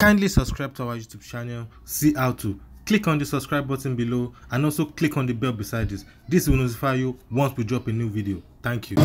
Kindly subscribe to our YouTube channel, see how to. Click on the subscribe button below and also click on the bell beside this. This will notify you once we drop a new video. Thank you.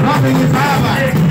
Nothing is